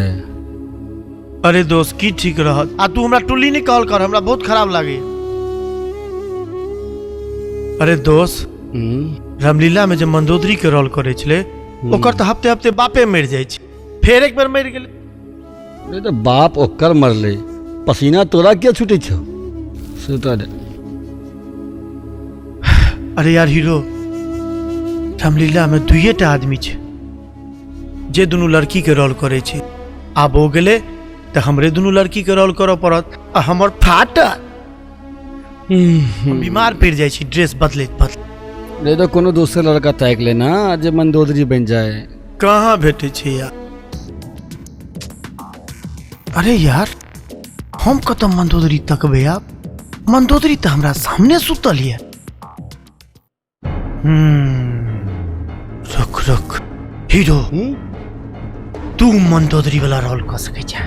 अरे दोस्त की ठीक रहत, आ तू हमरा टुल्ली नहीं कॉल कर, हमरा बहुत खराब लागे। अरे दोस्त, रामलीला में जब मंदोदरी के रोल करे छले ओकर तो हफ्ते हफ्ते बापे मर जाय छै, फेर एक बेर मर गेलै। अरे तो बाप ओकर मरले, पसीना तोरा क्या छूटे छौ? सुता दे। अरे यार हीरो, रामलीला में दुइएटा आदमी छै जे दुनू लड़की के रोल करे छै। आब हो गेलै तऽ हमरे दुनू लड़की के रोल करऽ पड़त आ हमर फाटल बीमार पड़ि जाइ छी ड्रेस बदलैत बदलैत। रे तो कोनो दोसर लड़का ताकि लेना जे मंदोदरी बनि जाए। कहाँ भेटै छै यार? अरे यार हम कतऽ मंदोदरी तकबै आब? मंदोदरी तऽ हमरा सामने सुतल यऽ। रुक रुक हीरो, तू मंदोदरी वाला रोल कऽ सकै छै।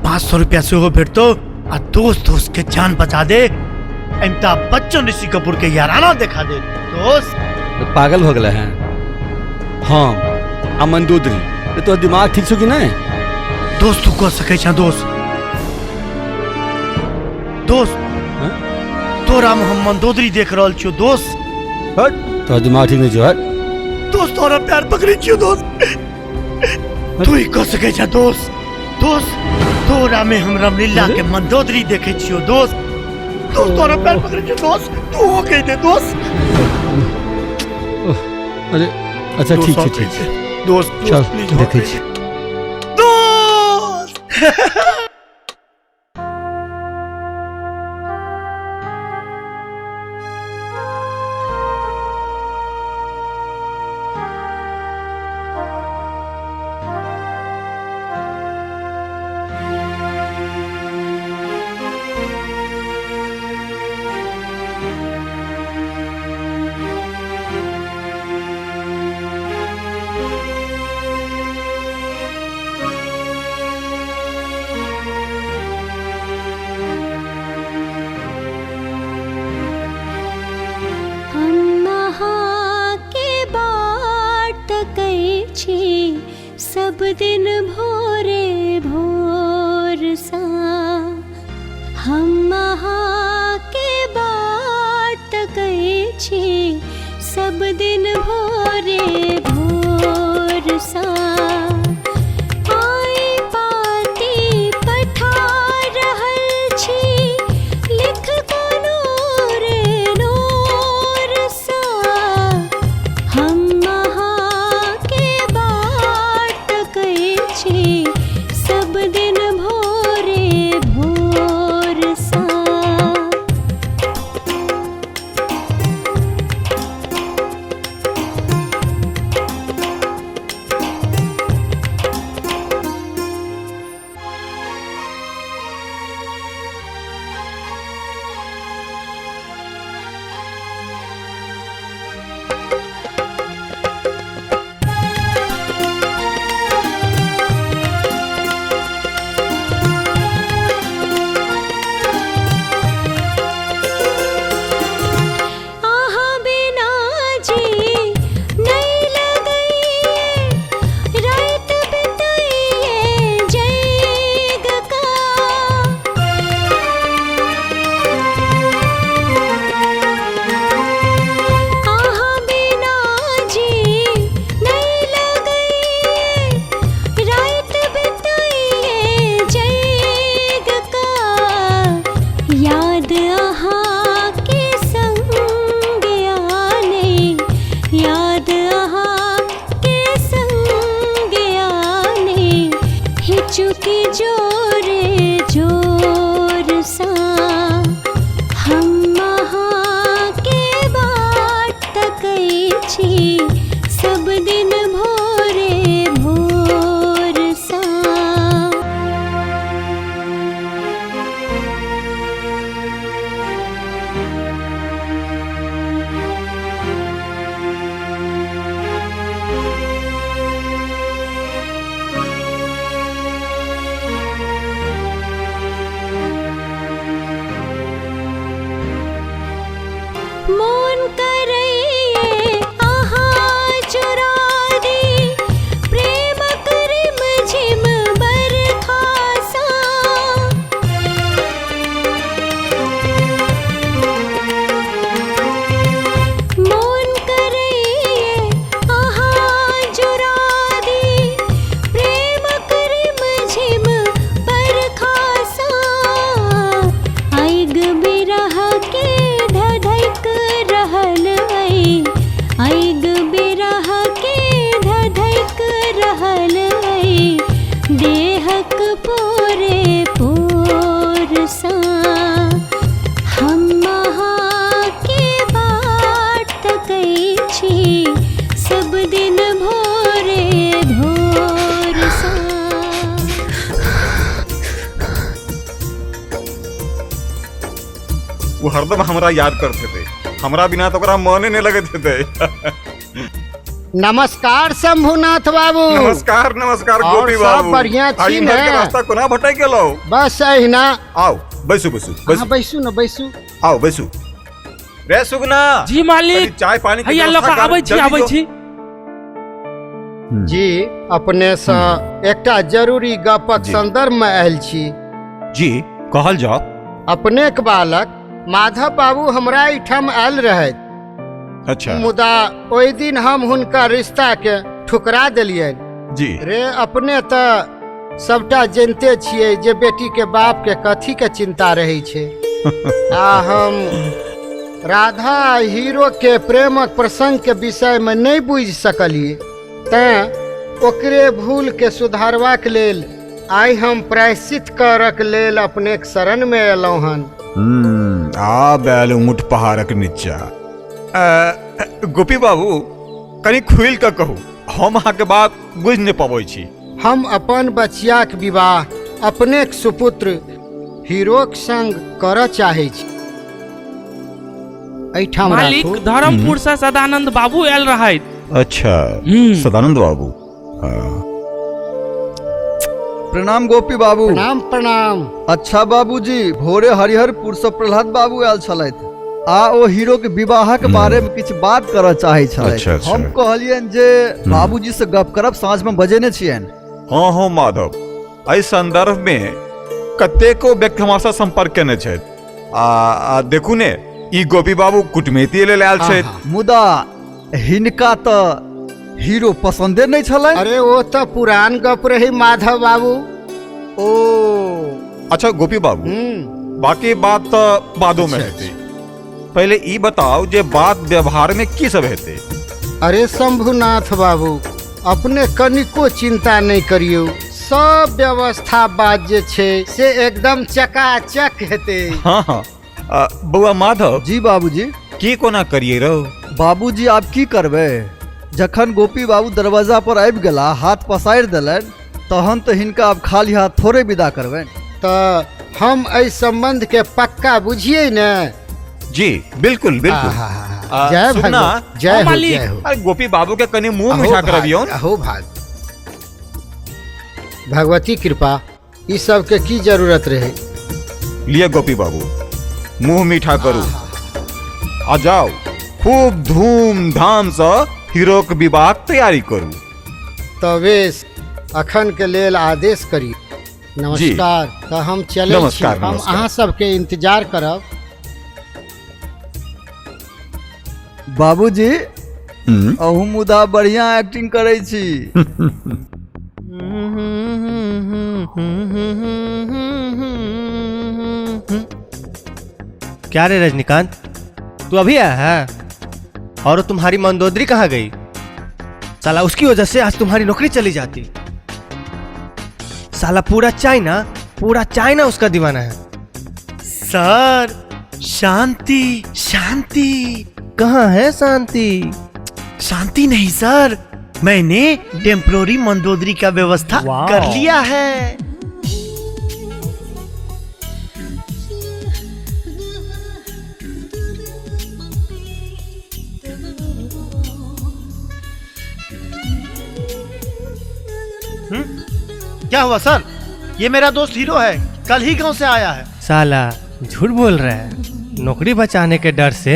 500 रुपया सेहो भेटतौ आ दोस्त दोस्त के जान बचा दे। अमिताभ बच्चन ऋषि कपूर के याराना देखा दे दोस्त। तो पागल हो गए हैं? हम आ मंदोदरी, ये तोहर दिमाग ठीक छौ कि नहीं? दोस्त तू कह सकै छह दोस्त। दोस्त तोरा में हम मंदोदरी देख रहल छियो दोस्त। हट, तोहर दिमाग ठीक नहीं छौ। हट दोस्त, तोरा प्यार पकड़ै छियो दोस्त, तू ही कह सकै छह दोस्त। दोस्त तोरा में हम रामलीला के मंदोदरी देखे छियो दोस्त। दोस्त तोरा प्यार पकड़ै छियो दोस्त, तू हो कह दे दोस्त। अरे अच्छा ठीक छै, ठीक छै दोस्त, चल देखै छी दोस्त। सब दिन भोरे भोर सा, हम अहाँ के बाट तकै छी सब दिन भोरे भोर सा। आइ पाती पठा रहल छी लिख कोनो रे नोर सा, हम अहाँ के बाट तकै छी सब दिन भोरे भोर सा। आहा बिना जी नहीं लगइए रात बिताइए जैग का। आहा बिना जी नहीं लगइए रात बिताइए जैग का। याद अहाँ के संग आने, याद अहाँ के संग आने, हिचुकी जोरे जोर सा। हम अहाँ के बाट तकै छी सब दिन भोरे भोर सा। मोन करइए अहाँ चुरा दी प्रेमक रिमझिम बरखा सा। मोन करइए अहाँ चुरा दी प्रेमक रिमझिम बरखा सा। आइग बिरह के धधक रहल ऐ, आइग बिरह के धधक रहल ऐ, देहक पोरे पोर सा। हम अहाँ के बाट तकै छी सब दिन भोरे भोर सा। वो हरदम हमरा याद करते थे, हमरा बिना तो ओकरा मने नहीं लगैत हेतै। नमस्कार शंभुनाथ बाबू। नमस्कार नमस्कार और गोपी सब बाबू। बढ़िया आई छी इम्हर ने? के रास्ता कोना भटक गेलौ? बस अहिना। आओ बैसू बैसू हाँ बैसू, बैसू न बैसू। आओ बैसू। रे सुगना जी मालिक। कनी चाय पानी के हैया व्यवस्था लऽ कऽ कर, आबै छी जल्दी आबै जो। छी। जी, अपनेसँ एकटा जरूरी गपक संदर्भमे आयल छी। जी, कहल जाओ। अपनेक बालक माधव बाबू हमरा एहिठाम आयल रहथि। अच्छा। मुदा ओहि दिन हम हुनका रिश्ता के ठुकरा देलियनि। जी। रे अपने तऽ सबटा जनते छियै जे बेटी के बाप के कथी के चिंता रहै छै। आ हम राधा हीरो के प्रेमक प्रसंग के विषय में नहीं बुझि सकलियै, तैं ओकरे भूल के सुधारबाक लेल आइ हम प्रायश्चित करक लेल अपनेक शरण में एलहुँ हन। आ बैल ऊँट पहाड़क नीचा। गोपी बाबू कनि खुलि कऽ कहू, हम अहाँके बात बुझि नहि पबै छी। हम अपन बचियाक विवाह अपनेक सुपुत्र हीरोक संग करऽ चाहै छी। एहिठाम मालिक, धर्मपुर से सदानंद बाबू आयल रहथि। अच्छा, सदानंद बाबू। प्रणाम गोपी बाबू। प्रणाम प्रणाम। अच्छा बाबूजी, भोरे हरिहरपुर से प्रहलाद बाबू आयल छलथि आ ओ हीरो के विवाह के बारे में किछु बात करऽ चाहै छलथि। अच्छा, अच्छा। हम कहलियनि जे बाबूजी से गप करब, साँझ में बजेने छियनि। हाँ हाँ माधव, एहि संदर्भ में कतेको व्यक्ति हमारा से संपर्क केने छथि। आ देखू ने, ई गोपी बाबू कुटमैती लेल आयल छथि। मुदा हिनका तऽ हीरो पसंदे नहीं छलै। अरे वो तो पुरान गप रही माधव बाबू। ओ अच्छा गोपी बाबू, बाकी बात तो बादो में हेतै, पहले ई बताओ जे बात व्यवहार में की सब हेतै। अरे शंभुनाथ बाबू, अपने कनिको चिंता नहीं करियो, सब व्यवस्था बात जे छै से एकदम चकाचक हेतै। हाँ हाँ। बउआ माधव। जी बाबूजी। की कोना करिए रहो? बाबूजी आप की करबै, जखन गोपी बाबू दरवाजा पर आबि गेला, हाथ पसारि देलनि, तहन तऽ हिनका आब खाली हाथ थोड़े विदा करबनि। तऽ हम एहि संबंध के पक्का बुझिए ने। जी बिल्कुल बिल्कुल। जय भगवान, जय हो, जय हो। अरे गोपी बाबू के कनि मुंह मीठा करबियौ। अहो भाग, भगवती कृपा, ई सब के की जरूरत रहे। लिए गोपी बाबू, मुंह मीठा करू आ जाओ, खूब धूमधाम से हीरो के विवाह तैयारी करू। तब अखन के लेल आदेश करी। नमस्कार। तो हम चले छी, हम अहाँ सबके इंतजार करब। बाबूजी अहू मुदा बढ़िया एक्टिंग करै छी। क्या रे रजनीकांत, तू अभी आया है? और तुम्हारी मंदोदरी कहाँ गई? साला उसकी वजह से आज तुम्हारी नौकरी चली जाती। साला पूरा चाइना उसका दीवाना है। सर शांति शांति। कहाँ है शांति? शांति नहीं सर, मैंने टेम्पररी मंदोदरी का व्यवस्था कर लिया है। क्या हुआ सर? ये मेरा दोस्त हीरो है, कल ही गांव से आया है। साला झूठ बोल रहा है, नौकरी बचाने के डर से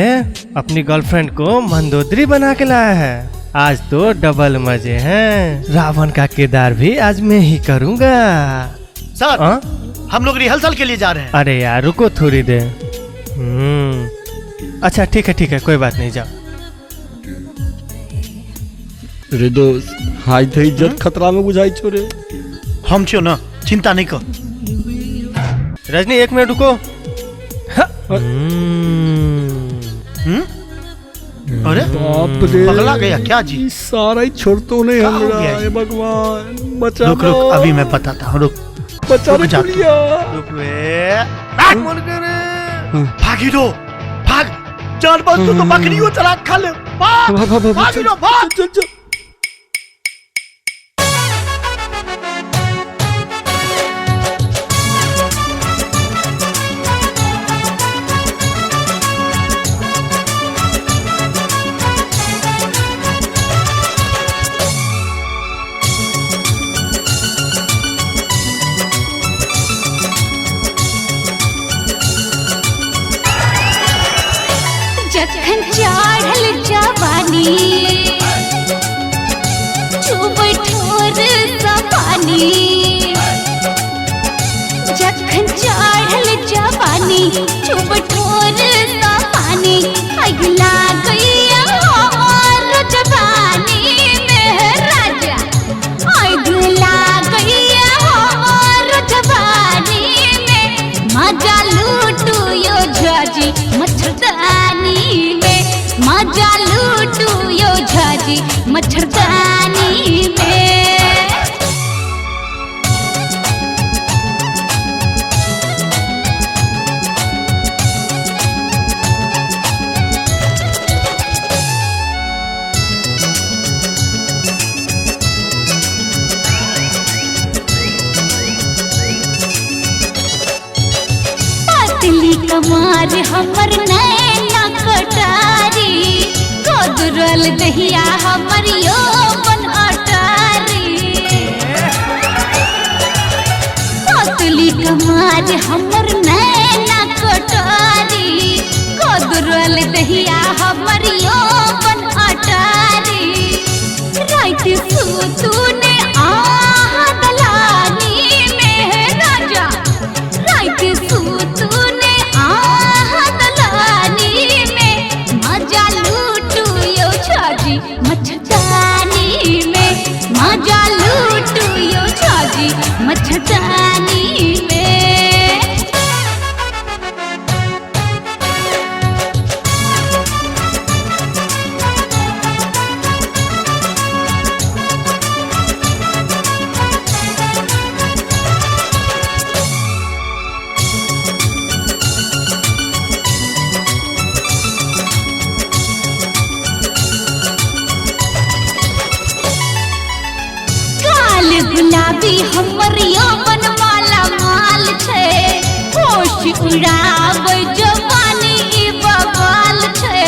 अपनी गर्लफ्रेंड को मंदोदरी बना के लाया है। आज तो डबल मजे हैं, रावण का किरदार भी आज मैं ही करूँगा। सर हम लोग रिहर्सल के लिए जा रहे हैं। अरे यार रुको थोड़ी देर। अच्छा ठीक है ठीक है, कोई बात नहीं, जाओ। रे दोस्त, हाय थे इज्जत खतरा में बुझाई छोरे। हम छो ना, चिंता नहीं कर। रजनी एक मिनट रुको। अरे बाप रे, पगला गया क्या जी? सारा ही छोड़ तो नहीं हमरा, हे भगवान बचा। रुक रुक, अभी मैं बताता हूँ, रुक बचा रे गुड़िया। रुक रे, भाग हीरो भाग, जान बस तू तो बकरियों चला खा ले। भाग भाग हीरो भाग, चल चल। जखन चढ़ल जवानी चुबै जखन चढ़ल जवानी चुब ठोर सा पानी अगला गैया हमर जवानी में राजा अगला गैया हमर जवानी में मजा लूटू यो झाजी मच्छरदानी में मजा लूटू यो झाजी मच्छरदानी में। पतली कमार हमर नैना कटारी गोदरल दहिया हमर यौवन अटारी। पतली कमार हमर नैना कटारी गोदरल दहिया हमर यौवन अटारी। रात सूतू ने आह दलानी में राजा रात सूतू ने आह दलानी में मजा लूटू यो झाजी मच्छरदानी में मजा लूटू यो झाजी मच्छरदानी में। गुलाबी हमर यौवन माला माल छै होश उड़ाबै जवानी ई बवाल छै।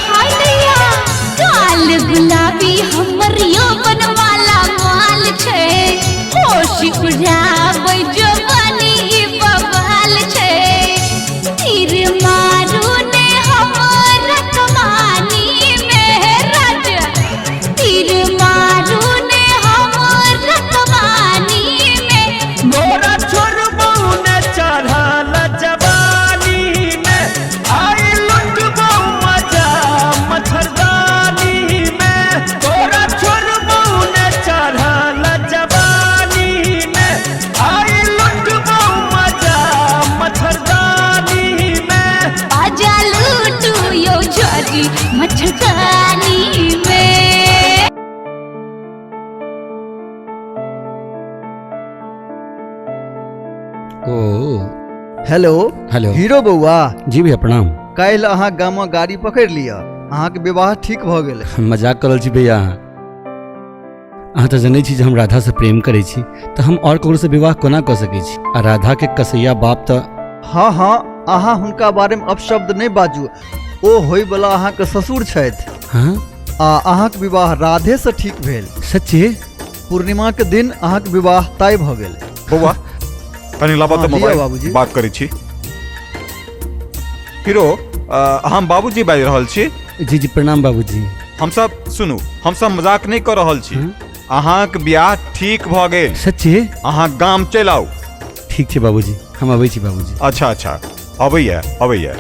हाय दैया काल गुलाबी हमर यौवन माला माल छै होश उड़ाबै जवानी ई बवाल छै। तीर मारू ने हमर कमानी में राजा तीर मारू ने मोरा छोड़बौ ने चढ़ल जवानी में आई लुटबौ मजा मच्छरदानी में। तोरा छोड़बौ ने चढ़ल जवानी में आई लुटबौ मजा मच्छरदानी में। आजा लूटू यो झाजी मच्छरदानी में। हेलो हेलो हीरो बउआ। जी भैया प्रणाम। काल्हि अहाँ गाम गाड़ी पकड़ि लिअ, अहाँके विवाह ठीक भऽ गेलै। मजाक कर रहल छी भैया अहाँ। अहाँ तऽ जनै छी जे हम राधासँ प्रेम करै छी तऽ हम आओर ककरोसँ विवाह कोना कऽ सकै छी। आ राधाके कसैया बाप तऽ हाँ हाँ अहाँ हुनका बारेमे अपशब्द नहि बाजू। ओ होइवला अहाँके ससुर छथि। हाँ? आ अहाँके विवाह राधेसँ ठीक भेल। सच्चे? पूर्णिमाके दिन अहाँके विवाह तय भऽ गेल। बौआ कनि लाबऽ तऽ मोबाइल, बात करै छी। हीरो हम बाबूजी बाजि रहल छी। जी जी प्रणाम बाबूजी। हमसब सुनू, हमसब मजाक नहि कऽ रहल छी। अहाँक बियाह ठीक भऽ गेल। सच्चे? अहाँ गाम चलि आउ। ठीक छै बाबूजी, हम अबै छी बाबूजी। अच्छा अच्छा, अबैया अबैया।